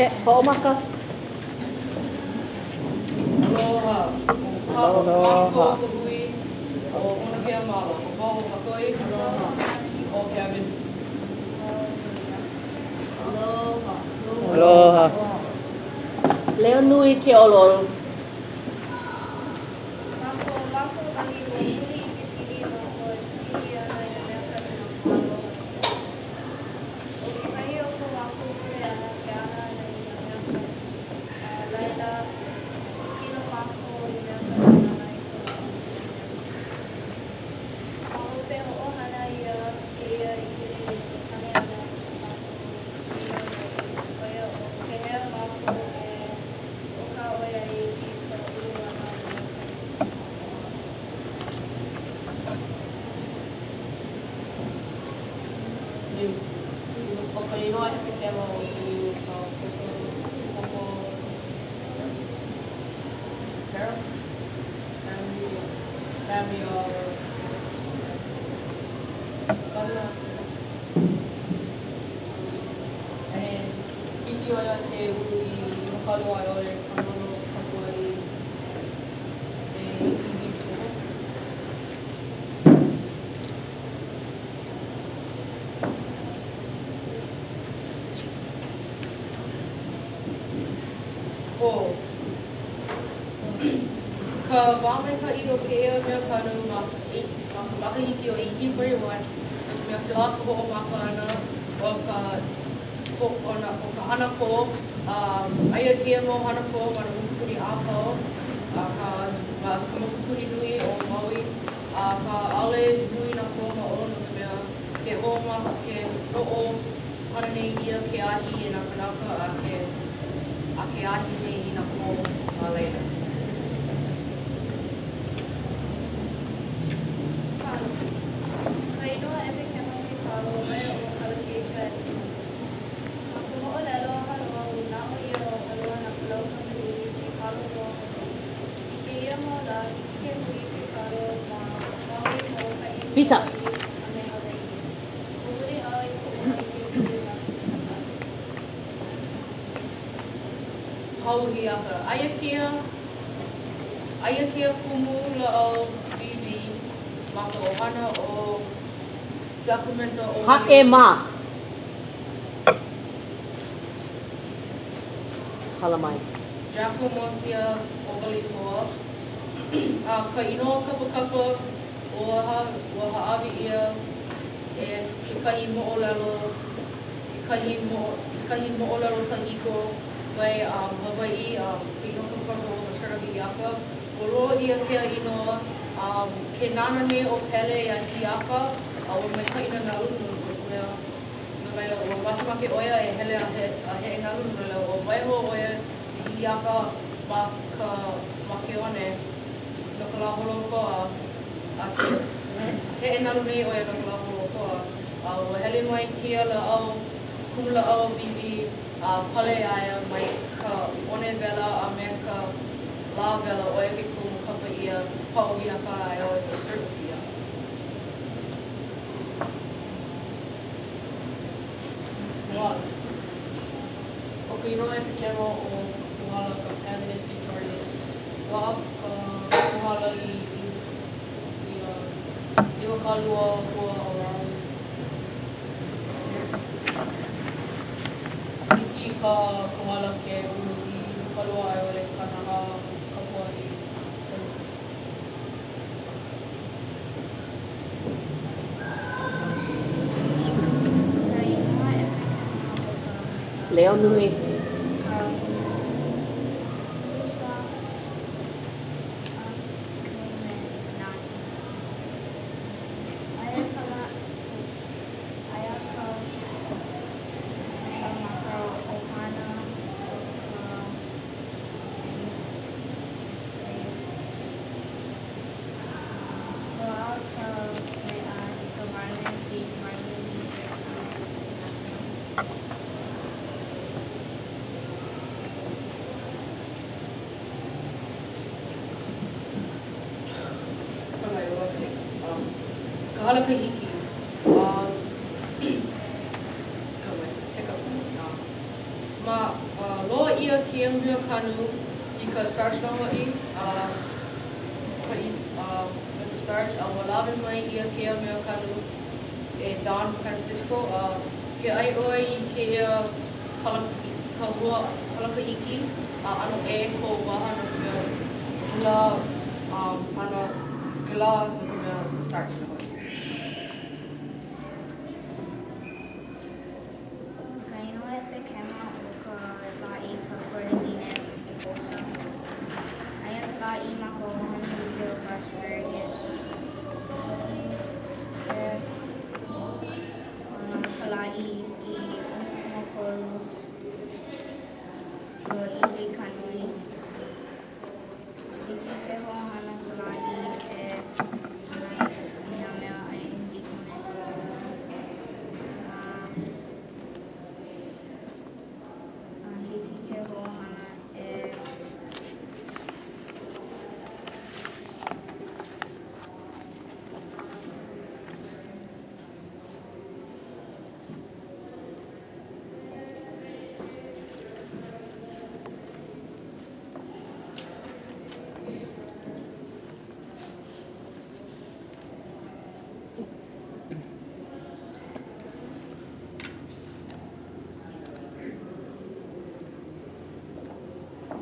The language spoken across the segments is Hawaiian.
He, hoʻomaka. Aloha. ʻO Aloha. kākou ka hui ʻo Mauna Kea Māla. ʻO wau ʻo Pakoi. Aloha. ʻO Kevin. Aloha. Aloha. Leo nui ke ʻoluʻolu. Ma ko mākou wahi, ua puni ʻikepili mākou e pili ana i nā mea kanu no ka malo. ʻO kekahi o ko mākou kuleana ke ana ʻana i nā mea kanu, a laila, kilo mākou i mea kanu e nānā i ko lākou kuleana. Ma hope, hoʻohana ʻia kēia ʻike no ka pane ʻana i ko mākou nīnau nui, ʻo ia ʻo, pehea mākou e hoʻokāʻoi ai i ka ulu ʻana o nā mea kanu? Niu. ʻO ka inoa ʻepekema o niu ka koko, koko, family, family of And hiki ʻo ia ke ulu i 20 a i ʻole 60 kapuaʻi e iwi koko. Kō. Ka wā maikaʻi o kēia mea kanu ma ma ka makahiki o 1841, no ka mea kēlā ka hoʻomaka ʻana o ka o nā o ka hana kō, a aia kēia mau hana kō ma nā mokupuni a pau, akā ma ka mokupuni nui o Maui, akā ʻaʻole nui nā kō ma ʻō no ka mea ke hoʻomaka ke hoʻohana nei ʻia ke ahi e nā kānaka a ke a ke ahi nei i nā kō ma laila. Kalo. Ka inoa ʻepekema o ke kalo, ʻo ia ʻo Colocasia esculenta. Ma ka moʻolelo a Hāloa, ua manaʻo ʻia ʻo Hāloa na Kalaupapa-ʻili, ke kalo mua o Hawaiʻi. I kēia mau lā, hiki ke hui i ke kalo ma Maui, Molokaʻi, Pita. Kauaʻi, a me Hawaiʻi. Ua huli au i koʻu hōʻike pili ma Pauhiaka. Aia kēia, aia kēia kumu lāʻau wīwī ma ka ʻohana o Jacumenta o Haʻe ma. Hala mai. Jacquemontia ovalifoa. A ka inoa kapakapa ua, ua hāʻawi ʻia e kekahi moʻolelo, kekahi moʻo, kekahi moʻolelo kahiko mai um, Hawaiʻi, um, ka inoa kapakapa o ka skirt of Hiʻiaka. Ua loaʻa ʻia kēia inoa um, ke nānā nei ʻo Pele iā Hiʻiaka, a ua maikaʻi nā nalu no ka mea, no laila, ua makemake ʻo ia e hele a, he, a heʻe nalu, no laila, ua waiho ʻo ia i Hiʻiaka ma ka, ma ke one no ka lā holoʻokoʻa, a ke heʻe nalu nei ʻo ia no ka lā holoʻokoʻa, a ua hele mai kēia lāʻau, kumulāʻau wīwī, a pale iā ia mai ka one wela a me ka lā wela, ʻo ia ke kumu kapa ʻia Pauhiaka a i ʻole ka skirt of Hiʻiaka. Kohala. ʻO ka inoa ʻepekema o kohala ka Pandanus tectorius. Loaʻa ka kohala i i 20 hua o lāʻau. Hiki i ka kohala ke ulu i 20 a i ʻole 40 kapuaʻi ka nui. Ka inoa ʻepekema o ka mea Leo nui. Ka Musa acuminata. Aia ka aia ka mea ma ka ʻohana o ka Loaʻa ka mea i ka Marlin Sea, Marlin District, a me National. Ka hala kahiki, a ma, loaʻa ʻia kēia mea kanu i ka starch nō hoʻi, a ka a me ka starch, a ua lawe mai ʻia kēia mea kanu e Don Francisco, a ke ʻai ʻoe i kēia hala, ka hua halakahiki, a ʻano ʻē kou waha no ka mea, kēlā um, hana, kēlā no ka mea ka starch nō hoʻi. Ka inoa ʻepekema o ka lāʻī ka Cordyline impulsa. Aia ka lāʻī ma ka ʻohana like o ka asparagus. Hiki ke hana ka lāʻī i 13 lōʻihi ka nui. Hiki ke hoʻohana ka lāʻī e hana i nā mea ʻai like me ka lolo. A, a hiki ke hoʻohana e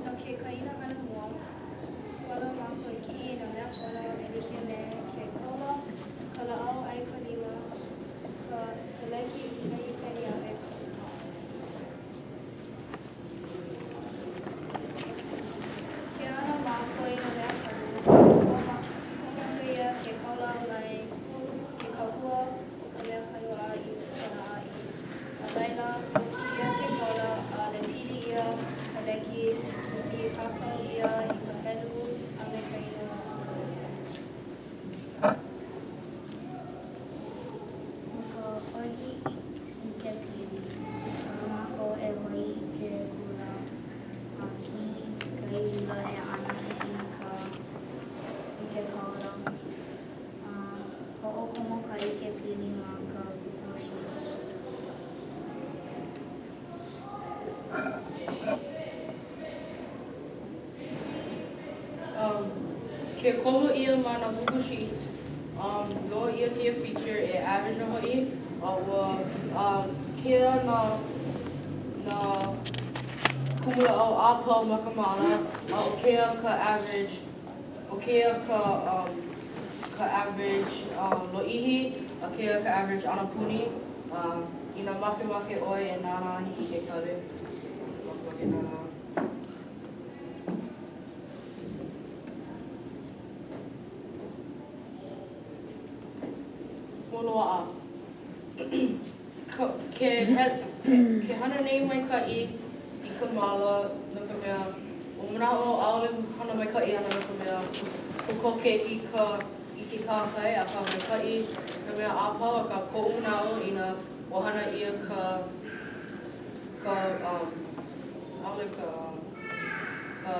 No ke kaʻina hana mua, pono mākou e kiʻi i nā mea pono e like me ke kaula, ka lāʻau ʻai ka lima, ka leki, kekahi peni a me ka pā. Ke ana mākou i nā mea kanu, hoʻomaka ʻia ke kaula mai ke kahua o ka mea kanu a i kona ʻāʻī. A laila, ʻoki ʻia ke kaula a lepili ʻia ka leki i kākau ʻia i ka helu a me ka inoa. No ka ʻohi ʻikepili, pono mākou e wae i ke gula a kiʻi i kekahi ula e ana i ka i ke kaula a hoʻokomo ka ʻikepili ma ka Google Sheets. Um, ke komo ʻia ma nā Google Sheets, um, loaʻa ʻia kēia feature e average nō hoʻi, a ua uh, kēia nā, nā kumulāʻau a pau ma ka māla, a ʻo kēia ka average, ʻo kēia ka, um, ka average um, lōʻihi, a kēia ka average anapuni. Uh, inā makemake ʻoe e nānā, hiki ke kali. Makemake nānā. Moloaʻa. Ke, ke hana nei maikaʻi i ka māla no ka mea, ua manaʻo ʻaʻole hana maikaʻi ana no ka mea, kokoke i ka, i ke kahakai, akā maikaʻi nā mea a pau, akā koʻu manaʻo inā ua hana ʻia ka, ka, um, ʻaʻole ka, ka,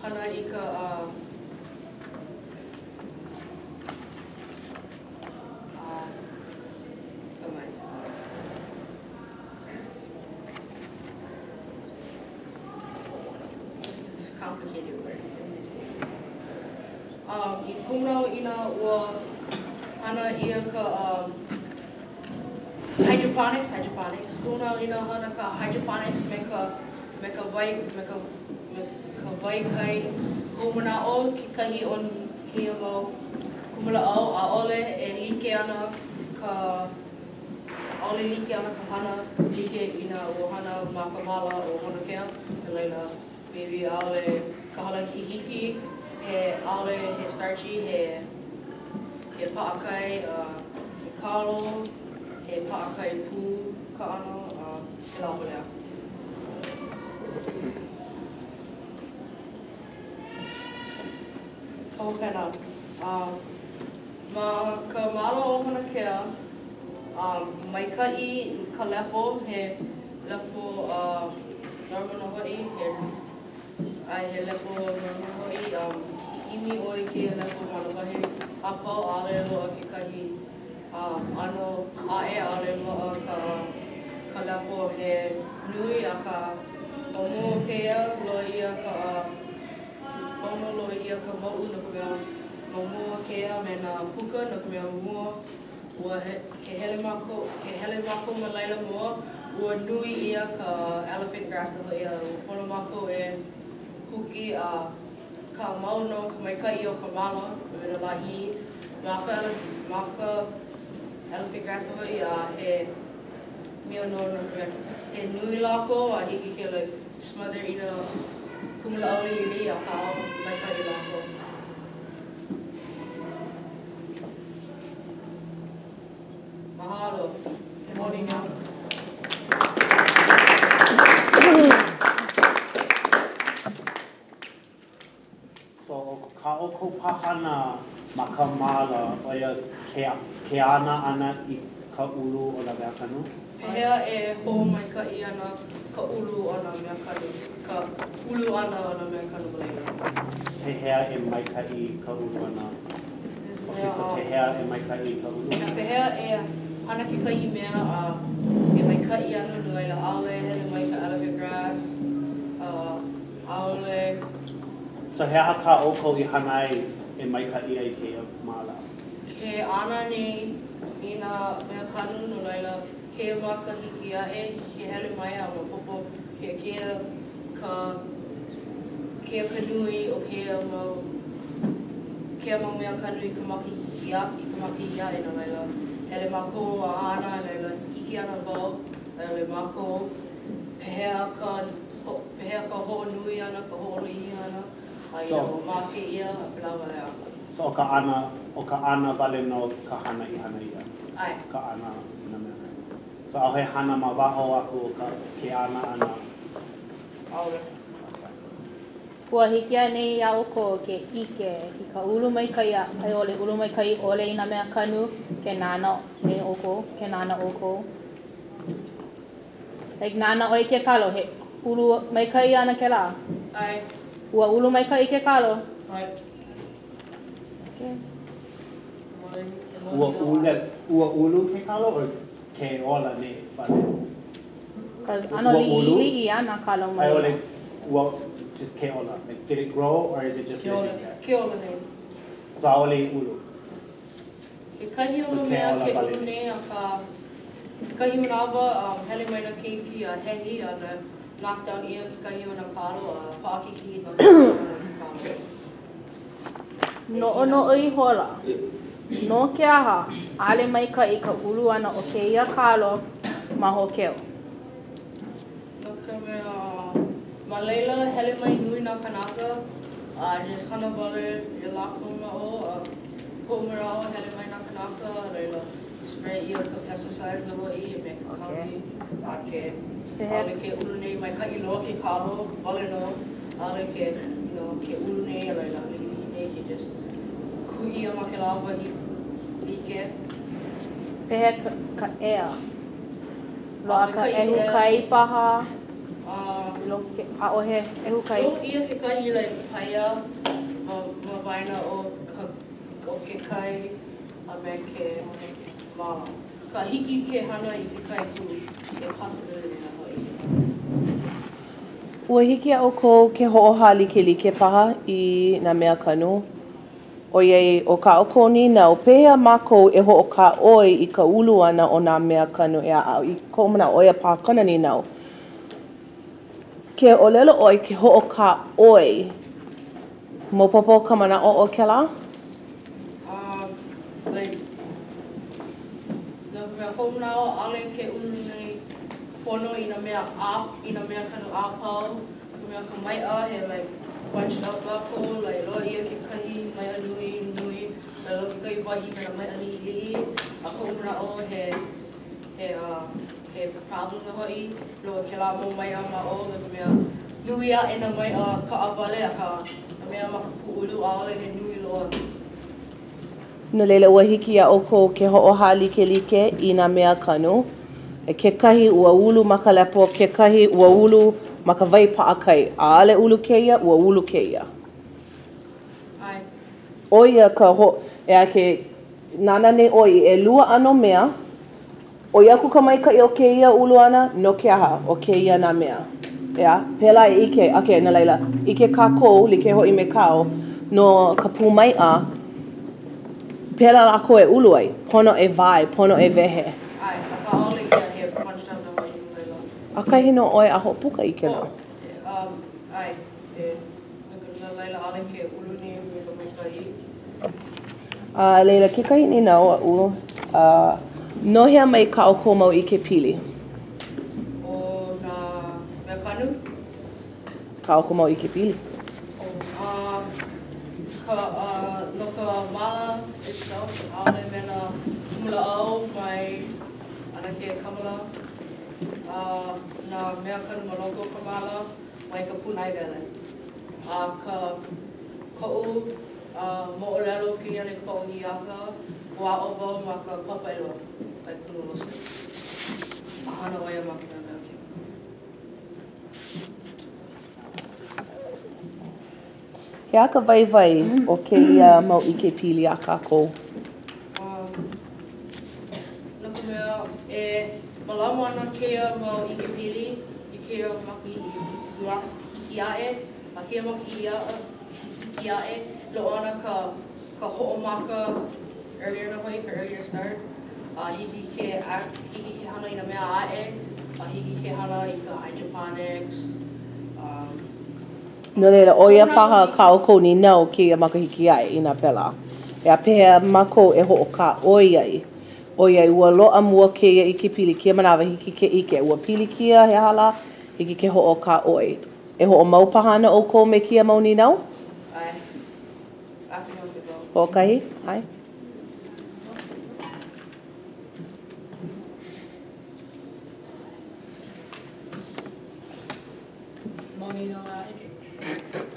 hana i ka, uh, uh, come complicated word. Um, i koʻu manaʻo inā ua hana ʻia ka um, hydroponics, hydroponics. Koʻu manaʻo inā hana ka hydroponics me ka, me ka wai, me ka, me ka wai kai. Koʻu manaʻo kekahi o kēia mau kumulāʻau ʻaʻole e like ana ka, ʻaʻole like ana ka hana like inā ua hana ma ka māla o Maunakea. No laila, maybe ʻaʻole ka halakahiki, he ʻaʻole he starchy, he he paʻakai, uh, he kalo, he paʻakai pū ka ʻano, uh, pēlā wale aku. Ka hopena. Uh, ma ka māla o Maunakea, um, maikaʻi ka lepo, he lepo uh, normal nō hoʻi, he, ʻae, he lepo normal hoʻi, um, ʻimi ʻoe i kēia lepo ma nā wahi a pau, ʻaʻole loaʻa kekahi A ʻano aʻe ʻaʻole loaʻa ka ka lepo he nui akā ma mua o kēia loaʻa ʻia ka mau nō loaʻa ʻia ka mauʻu no ka mea ma mua o kēia me nā puka no ka mea ma mua ua he ke hele mākou ke hele mākou ma laila mua ua nui ʻia ka elephant grass nō hoʻi a ua pono mākou e huki a Ka mau nō ka maikaʻi o ka māla a me nā lāʻī ma ka ma ka elephant grass nō hoʻi a he mea nō no ka mea he nui lākou a hiki ke like smother i nā kumulāʻau liʻiliʻi akā maikaʻi lākou. Mahalo. E morning. So, ʻo kā ʻoukou pāhana ma ka māla, ʻo ia ke, ke ana ʻana i ka ulu o nā mea kanu? Pehea e hoʻomaikaʻi ana ka ulu o nā mea kanu, ka ulu ʻana o nā mea kanu ma laila? Pehea e maikaʻi ka ulu ʻana? Okay, so pehea e maikaʻi ka ulu? Pehea e hana kekahi mea a e maikaʻi ana no laila ʻaʻole hele mai ka elephant grass, uh, ʻaʻole. So he aha kā ʻoukou i hana ai e maikaʻi ai kēia māla? Ke ana nei i nā mea kanu, no laila, kēia makahiki aʻe, hiki ke hele mai a maopopo ke kēia ka kēia ka nui o kēia mau kēia mau mea kanu i ka makahiki a i ka makahiki aʻe, no laila, hele mākou a hana, a laila, ʻike ana wau, a i ʻole mākou, pehea ka Pehea ka hoʻonui ʻana, ka hoʻolōʻihi ʻana, a inā ua make ia, a pēlā wale aku. So ʻo ka ʻana, ʻo ka ʻana wale nō ka hana i hana ʻia? ʻAe. Ka ʻana i nā mea kanu. So ʻaʻohe hana ma waho aku o ka, ke ana ʻana? ʻAʻole. Okay. Ua hiki anei iā ʻoukou ke ʻike i ka ulu maikaʻi a i ʻole ulu maikaʻi ʻole i nā mea kanu ke nānā nei ʻoukou, ke nānā ʻoukou? Like nānā ʻoe i ke kalo, he ulu maikaʻi ana kēlā? ʻAe. Ua ulu maikaʻi ke kalo? ʻAe. Okay. Ua ulu, ua ulu ke kalo or ke ola nei wale? Cause ʻano liʻiliʻi ana kalo ma laila. Ua, just ke ola. Like did it grow or is it just living there? Ke ola nei. So ʻaʻole i ulu? Kekahi o nā mea ke ulu nei akā kekahi manawa hele mai nā keiki a hehi a knock down ʻia kekahi o nā kalo a paʻakikī nō ke hana i ke kalo. Noʻonoʻo ihola, no ke aha ʻaʻole maikaʻi ka ulu ʻana o kēia kalo ma Hōkeo? No ka mea, ma laila hele mai nui nā kānaka a just hana wale iā lākou ma ʻō a koʻu manaʻo hele mai nā kānaka a laila spray ʻia ka pesticides nō hoʻi a me ka kawi a ke ʻaʻole ke ulu nei maikaʻi loa ke kalo wale nō ʻaʻole ke you know ke ulu nei a laila liʻiliʻi nei ke just kū ʻia ma kēlā wahi like. Pehea ka ʻea? Loaʻa ka ʻehu kai paha? ʻAʻohe ʻehu kai? Koho ʻia kekahi like paia ma ma waena o ka o ke kai a me ke māla. Ka hiki ke hana i ke kai pū, he possibility nō hoʻi. Ua hiki iā ʻoukou ke hoʻohālikelike paha i nā mea kanu? ʻOiai, ʻo kā ʻoukou nīnau, pehea mākou e hoʻokāʻoi i ka ulu ʻana o nā mea kanu ʻeā a i koʻu manaʻo ʻo ia paha kona nīnau. Ke ʻōlelo ʻoe ke hoʻokāʻoi, maopopo ka manaʻo o kēlā? Um, like, no ka mea, koʻu manaʻo, ʻaʻole ke ulu nei pono i nā mea a, i nā mea kanu a pau. No ka mea, ka maiʻa, he like bunched up lākou, like loaʻa ʻia kekahi maiʻa nui, nui, a loaʻa kekahi wahi me nā maiʻa liʻiliʻi, a koʻu manaʻo he, he, uh, he problem nō hoʻi no kēlā mau maiʻa ma ʻō, no ka mea, nui aʻe nā maiʻa kaʻawale, akā, ka mea ma ka pūʻulu, ʻaʻole he nui loa. No laila, ua hiki iā ʻoukou ke hoʻohālikelike i nā mea kanu, kekahi ua ulu ma ka lepo, kekahi ua ulu ma ka wai paʻakai, ʻaʻole ulu kēia, ua ulu kēia. ʻAe. ʻO ia ka ho, ʻeā, ke, Nānā nei ʻoe i ʻelua ʻano mea, ʻoi aku ka maikaʻi o kēia ulu ʻana, no ke aha? ʻO kēia nā mea. ʻEā? Pēlā e ʻike ai. Okay, no laila, ʻike kākou, like hoʻi me kāu, no ka pūmaiʻa, pēlā lākou e ulu ai. Pono e wae, pono e wehe. ʻAe, akā ʻaʻole ia he punch down na wai no laila. ʻAkahi nō ʻoe a hoʻopuka i kēlā. Oh, um, ʻae, e, no laila ʻaʻole ke ulu nei me ka maikaʻi. A laila, kekahi nīnau aʻu, no hea mai kā ʻoukou mau ʻikepili? ʻO nā mea kanu. Kā ʻoukou mau ʻikepili? Oh, ka, no ka māla itself, ʻaʻole me nā kumulāʻau mai ʻAnakē Kamala, a nā mea kanu ma loko o ka māla mai ka pūnaewele. A ka, koʻu moʻolelo pili ana i ka papa ʻo Hiʻiaka, ua aʻo wau ma ka papa ʻelua, by Kumu Wilson. A hana ʻo ia ma ka mea mea He aha ka waiwai o kēia mau ʻikepili a kākou? No ka mea, e mālama ana kēia mau ʻikepili i kēia makahiki aʻe, ma kēia makahiki aʻe, loaʻa ana ka ka hoʻomaka earlier nō hoʻi, ka earlier start, a hiki ke hiki ke hana i nā mea aʻe, a hiki ke hana i ka hydroponics. No laila, ʻo ia paha kā ʻoukou nīnau kēia makahiki aʻe inā pēlā. ʻEā, pehea mākou e hoʻokāʻoi ai? ʻOiai, ua loaʻa mua kēia ʻikepili, kēia manawa hiki ke ʻike, ua pilikia, he aha lā, hiki ke hoʻokāʻoi. E hoʻomau paha ana ʻoukou me kēia mau nīnau? ʻAe. Makemake wau. Hoʻokahi? ʻAe. Mau nīnau aʻe.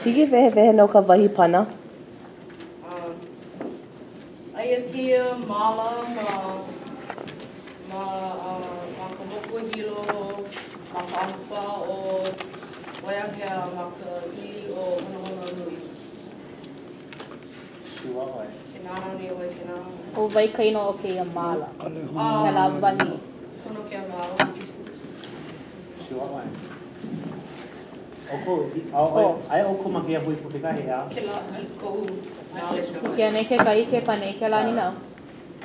Hiki wehewehe no ka wahi pana? Aia kēia māla ma ma ma ka moku o Hilo, ma ka ahupuaʻa o Waiākea, ma ka ʻili o Honohonoanui. Sua ʻoe. Ke nānā nei ʻoe, ke nānā. ʻO wai ka inoa o kēia māla? Kēlā wahi. Honokea Māla, Logistics. Sua ʻoe. ʻOukou, ʻaʻole, aia ʻoukou ma kēia hui pū kekahi, ʻeā? Kēlā i koʻu knowledge nō. Hiki anei kekahi ke pane i kēlā nīnau?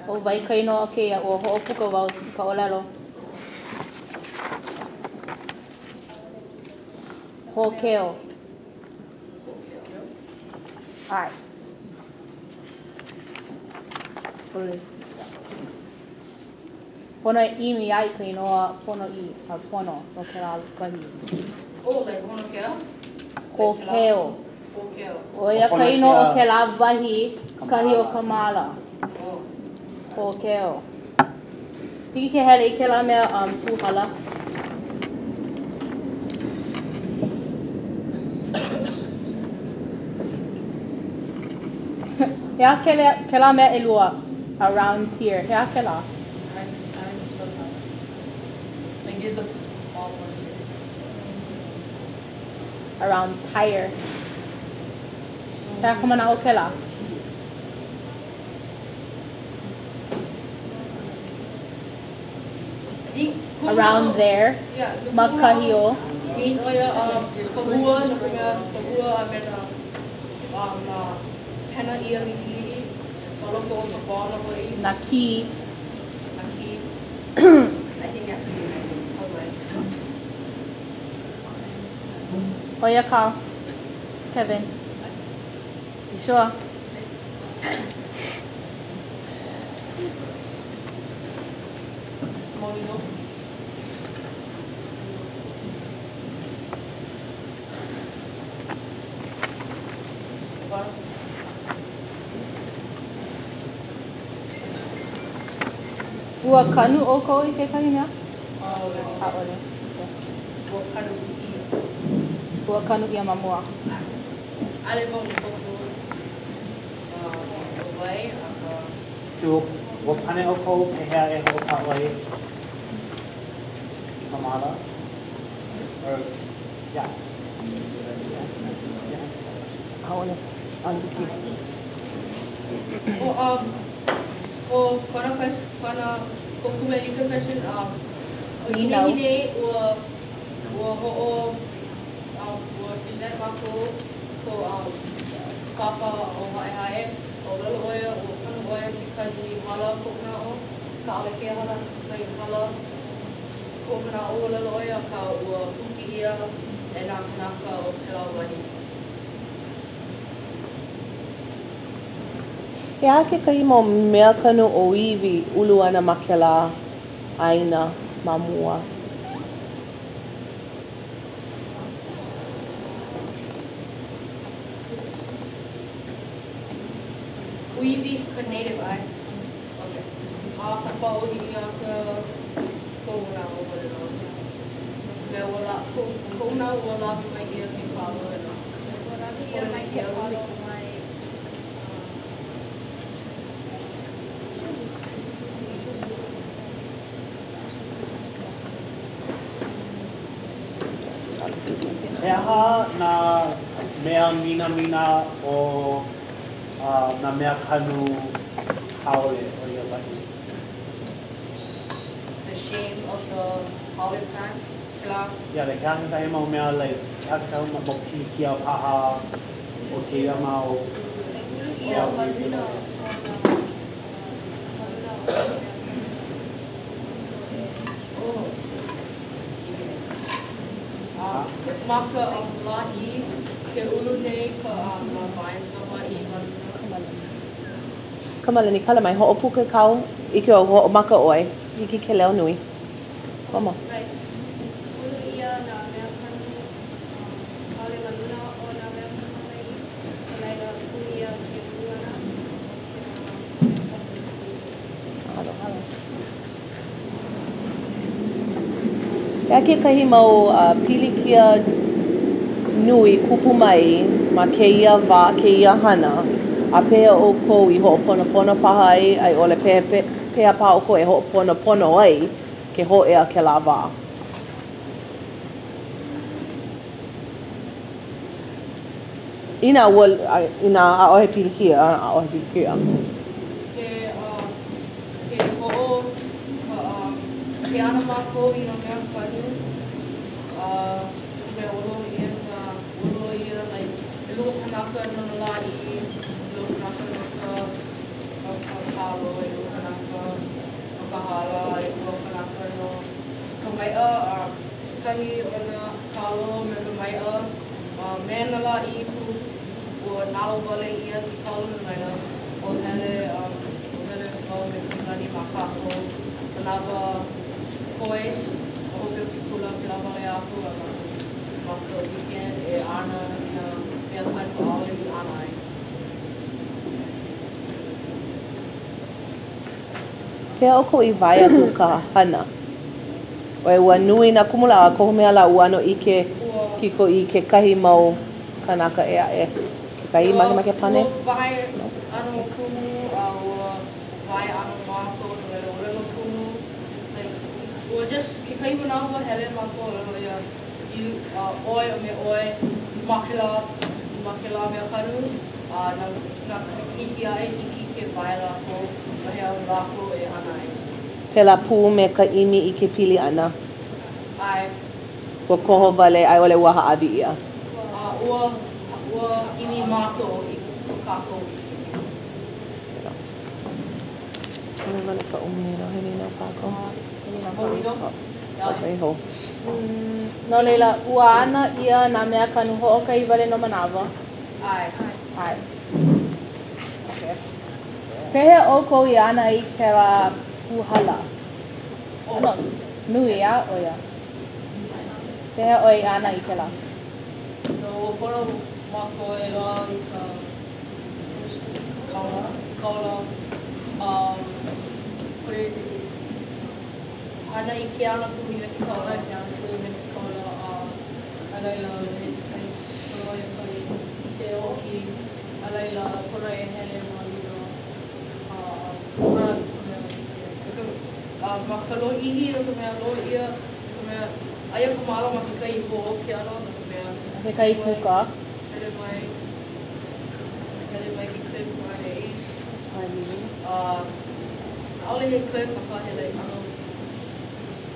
ʻO wai ka inoa o kēia? Ua hoʻopuka wau i ka ʻōlelo. Hōkeo. ʻAe. Pono e ʻimi ai i ka inoa ponoʻī a pono no kēlā wahi. Oh, like Honokea? Hōkeo. Hōkeo. ʻO ia ka inoa o kēlā wahi, kahi o ka māla. Oh. Hōkeo. Hiki ke hele i kēlā mea um, pūhala. He aha kēlā, kēlā mea ʻelua? Around tier. He aha kēlā? I just, I just spelled out. Like, there's the ball one here. Around tire. He aha ka manaʻo o kēlā? Around there. Yeah, the Ma kahi o. Mean, oh yeah, ka hua, no ka mea, ka hua a me nā, um, nā hena ʻia liʻiliʻi ma loko o ka ball nō hoʻi. Nā kī. Nā kī. I think that's what you meant. Okay. ʻO ia kā Kevin. You sure? Molino. Ua kanu ʻoukou i kekahi mea? ʻAʻole. ʻAʻole. Okay. Ua kanu ʻia. Ua kanu ʻia ma mua. ʻAʻole wau maopopo ʻo wai, akā. Ua pane ʻoukou pehea e hoʻokāʻoi i ka māla? Or, yeah. Yeah. ʻAʻole. ʻAʻole hiki. Oh, um, ʻO kona question, kona ko Kumelika question, um, i Nīnau. nehinei ua, ua hoʻo, um, ua present mākou ko um, papa o Haʻehaʻe, ʻōlelo ʻo ia, ua kanu ʻo ia kekahi hala koʻu manaʻo, akā ʻaʻole kēia hala, kekahi hala koʻu manaʻo ʻōlelo ʻo ia, akā ua huki ʻia e nā kānaka o kēlā wahi. He aha kekahi mau mea kanu ʻōiwi ulu ana ma kēlā ʻāina ma mua? ʻŌiwi ka native ʻae. Okay. A ka pau Hiʻiaka koʻu manaʻo wale nō. No ka mea ua la, koʻu, koʻu manaʻo ua lawe mai ʻia ke kalo e nā. Ua lawe ʻia mai ke kalo mai He aha nā mea minamina o nā mea kanu haole o ia wahi? The shame of the haole plants, kēlā. Yeah, like he aha kekahi mau mea, like he aha kekahi mau pilikia paha o kēia mau. E ulu ʻia ma luna o nā ma luna o nā mea kanu ʻē. Oh. Ma ka lāʻī, ke ulu nei ka nā vines ma lāʻī ma luna. Kamalani, kala mai, hoʻopuka kāu ʻike o hoʻomaka ʻoe, hiki ke leo nui. Komo. Like, ulu ʻia nā mea kanu haole ma luna o nā mea kanu Hawaiʻi, no laila, ulu ʻia ke ulu ʻana o kēlā mea kanu ʻōiwi. Mahalo. He aha kekahi mau pilikia nui kupu mai ma kēia wā, kēia hana, a pehea ʻoukou i hoʻoponopono paha ai, a i ʻole pehea paha ʻoukou e hoʻoponopono ai ke hōʻea kēlā wā? Inā ua, inā ʻaʻohe pilikia, ʻaʻohe pilikia. Ke, ke hoʻo, ka, ke ana mākou i nā mea kanu, a ka mea ua lohe ʻia nā, ua lohe ʻia, like, ʻelua kanaka no nā lāʻī, ʻelua kanaka no ka, no ka kalo, ʻelua kanaka no ka hala, ʻelua kanaka no ka maiʻa, a kekahi o nā kalo me ka maiʻa, A me nā lāʻī pū, ua nalowale ʻia ke kalo no laila, ua hele, um, ua hele wau me Kamalani ma kākou manawa koe ma hope o ke kula pēlā wale aku a ma, ma ka weekend e ana i nā mea kanu ʻaʻole i ana ai. Pehea ʻoukou i wae aku ka hana? ʻOe ua nui nā kumulāʻau a kohu mea lā ua ʻano ʻike kikoʻī kekahi mau kānaka ʻē aʻe. Kekahi makemake pane? Ua wae ʻano kumu a ua wae ʻano mākou no laila ʻōlelo kumu. Like, ua just kekahi manawa hele mākou ʻōlelo ʻia you, uh, ʻoe a me ʻoe ma kēlā, ma kēlā mea kanu a na, na keiki aʻe hiki ke wae lākou ma hea lākou e ana ai. Pēlā pū me ka ʻimi ʻikepili ʻana. ʻAe. Ua koho wale a i ʻole ua hāʻawi ʻia. A ua, ua ʻimi mākou i ko kākou ʻikepili. ʻAʻole wale kaʻu nīnau, he nīnau kākou? He nīnau kākou. Okay, hou. No laila, ua ana ʻia nā mea kanu hoʻokahi wale nō manawa? ʻAe. ʻAe. Okay. Pehea ʻoukou i ana ai kēlā pūhala? ʻAno nui, a ʻo ia. Pehea ʻoe i ana i kēlā? So, ua pono mākou e loaʻa i ka kaula, kaula, um, put it, hana i ke ana puni me ke kaula. Hana i ke ana puni me ke kaula, a a laila, it's like, pono e kai ke ʻoki, a laila, pono e hele ma luna, a hana ka mea like. A ma ka lōʻihi, no ka mea, lohe ʻia, no ka mea, aia ka māla ma kekahi hō ke ʻano, no ka mea. Kekahi puka. Hele mai, hele mai ke cliff ma nei. A. ʻAʻole he cliff, akā he like ʻano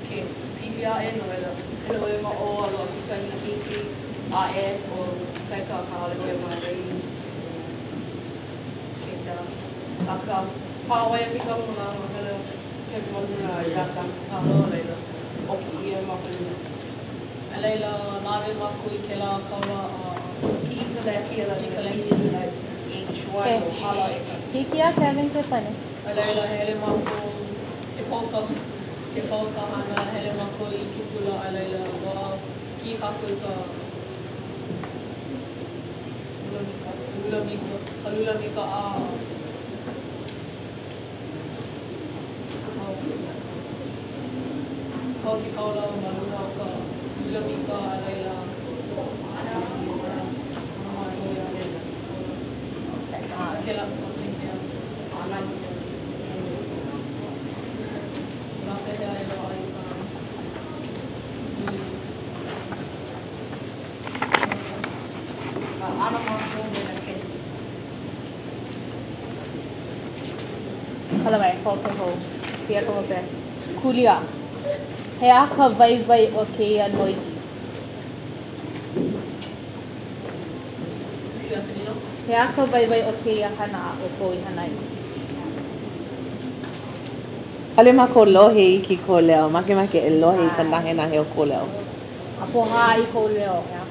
ke pipi aʻe no laila hele ʻoe ma ʻō a loaʻa kekahi keiki aʻe ʻo Ikaika akā ʻaʻole ʻo ia ma Hawaiʻi. Akā, pā ʻo ia ke kaula ma lalo, hele ʻo Kevin ma luna a iā ka kalo, a laila, ʻoki ʻia ma ka luna. A laila, lawe mākou i kēlā kaula a. Kiʻi ka leki, a laila, kiʻi ka H, Y, o hala e ka. Hiki iā Kevin ke pane. A laila, hele mākou, ke pau ka, ke pau ka hana, hele mākou i ke kula, a laila, loaʻa, kiʻi kākou i ka. Lula mika, ka lula mika a kau ke kaula ma luna o ka lula mika a laila a kela ma pehea e loaʻa i ka A ana mākou me nā keni. Hala mai, hoʻokahi hou. Pia ka hope. Kūlia. He aha ka waiwai o kēia noiʻi? He aha ka waiwai o kēia hana a ʻoukou i hana ai? ʻAʻole mākou lohe iki i kou leo. Makemake e lohe i ka nahenahe o kou leo. A pohā i kou leo, ʻeā?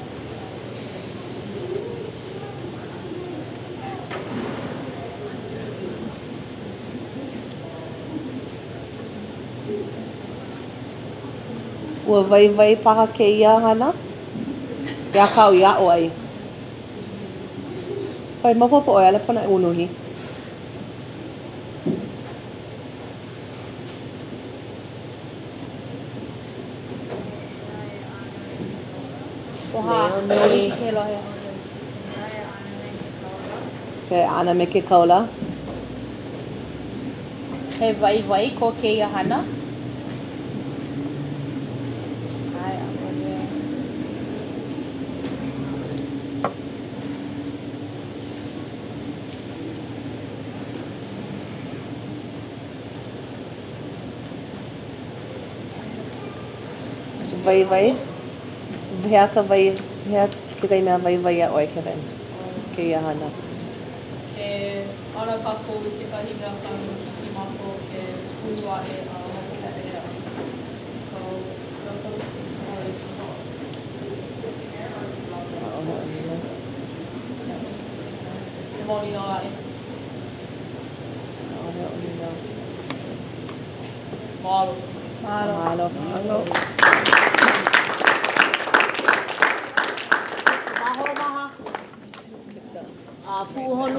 Ua waiwai paha kēia hana? He aha kāu i aʻo ai? ʻOe, maopopo ʻoe, ʻaʻole pono e unuhi. Leo nui. Ke ana me ke kaula. He waiwai ko kēia hana? ʻAe, ʻaʻole. Waiwai? He aha ka wai, he aha kekahi mea waiwai iā ʻoe, Kevin, kēia hana? Ke ana kākou i kekahi mea kanu, hiki mākou ke ulu aʻe a maopopo pehea kau mea kanu ʻAʻohe ʻōlelo. He mau nīnau aʻe. ʻAʻohe ʻōlelo. Mahalo. Mahalo. Mahalo. Mahalo. Mahalo maha. A puʻuhonua.